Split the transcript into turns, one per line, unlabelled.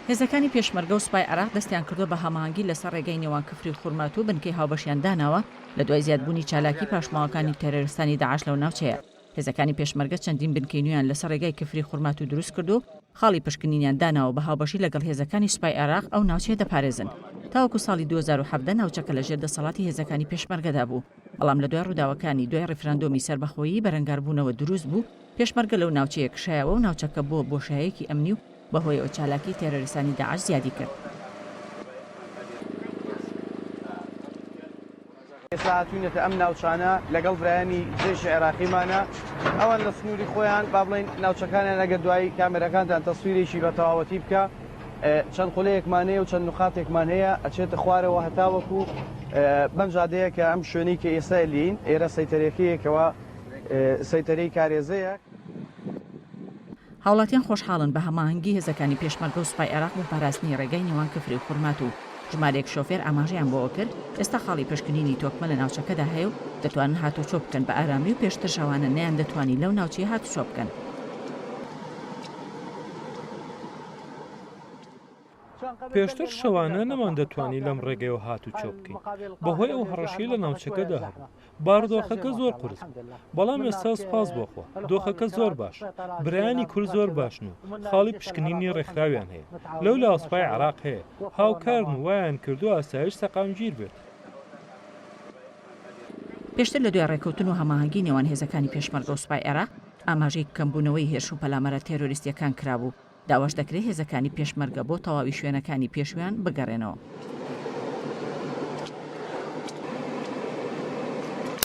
هێزەکانی پێشمەرگە و سوپای عێراق دەستیان کردووە بە هەماهەنگی لەسەر ڕێگای نێوان کفری و خورماتوو و بنکەی هاوبەشیان داناوە لە دوای زیادبوونی چالاکی پاشماوەکانی تێرۆرستانی داعش لەو ناوچەیە. هێزەکانی پێشمەرگە چەندین بنکەی نوێیان لەسەر ڕێگای کفری خورماتوو دروست کردووە و خاڵی پشکنینیان داناوە و بە هاوبەشی لەگەڵ هێزەکانی سوپای عێراق ئەو ناوچەیە دەپارێزن. تاوەکو ساڵی 2017 ناوچەکە لەژێر دەسەڵاتی هێزەکانی پێشمەرگەدا بوو، بەڵام لە دوای ڕووداوەکانی دوای ڕیفراندۆمی سەربەخۆیی بەرەنگاربوونەوە دروست بوو، پێشمەرگە لەو ناوچەیە کشایەوە و ناوچەکە بووە بۆشایەکی ئەمنی و بەهۆیەوە چالاکی تێرۆریستانی داعش زیادی کرد.
ئێستا هاتووینەتە ئەم ناوچانە لەگەڵ برایانی جەیشی عێراقیمانە، ئەوان لە سنووری خۆیان با بڵێین ناوچەکانیان ئەگەر دوایی کامێرەکانتان تەسویرێکی بە تەواوەتی بکا چەند قولەیەکمان هەیە و چەند نوقاتێکمان هەیە ئەچێتە خوارەوە هەتاوەکو بەم جادەیە کە ئەم شوێنەی کە ئێستا لێین ئێرە سەیتەرەکەیەکەوە سەیتەرەی کارێزەیە.
هاوڵاتیان خۆشحاڵن بە هەماهەنگی هێزەکانی پێشمەرگە و سوپای عێراق بۆ پاراستنی ڕێگای نێوان کفری و خورماتوو، ژمارەیەک شۆفێر ئاماژەیان بەوە کرد، ئێستا خاڵی پشکنینی تۆکمە لە ناوچەکەدا هەیە و دەتوانن هاتوچۆ بکەن بە ئارامی و پێشتر شەوانە نەیاندەتوانی لەو ناوچەیە هاتوچۆ بکەن.
پێشتر شەوانە نەماندەتوانی لەم ڕێگەیەوە هاتوچۆ بکەین بەهۆی ئەو هەڕەشەی لە ناوچەکەدا هەبوو. بارودۆخەکە زۆر قورس بوو، بەڵام ئێستا سوپاس بۆ خوا دۆخەکە زۆر باشە، برایانی کورد زۆر باشن و خاڵی پشکنینی ڕێکخراویان هەیە، لەولاوە سوپای عێراق هەیە، هاوکارن و وایان کردووە ئاسایش سەقامگیر بێت.
پێشتر لە دوای ڕێککەوتن و هەماهەنگی نێوان هێزەکانی پێشمەرگە و سوپای عێراق، ئاماژەی کەمبوونەوەی هێرش و پەلامارە تێرۆریستییەکان کرابوو، داواش دەکرێت هێزەکانی پێشمەرگە بۆ تەواوی شوێنەکانی پێشوویان بگەڕێنەوە.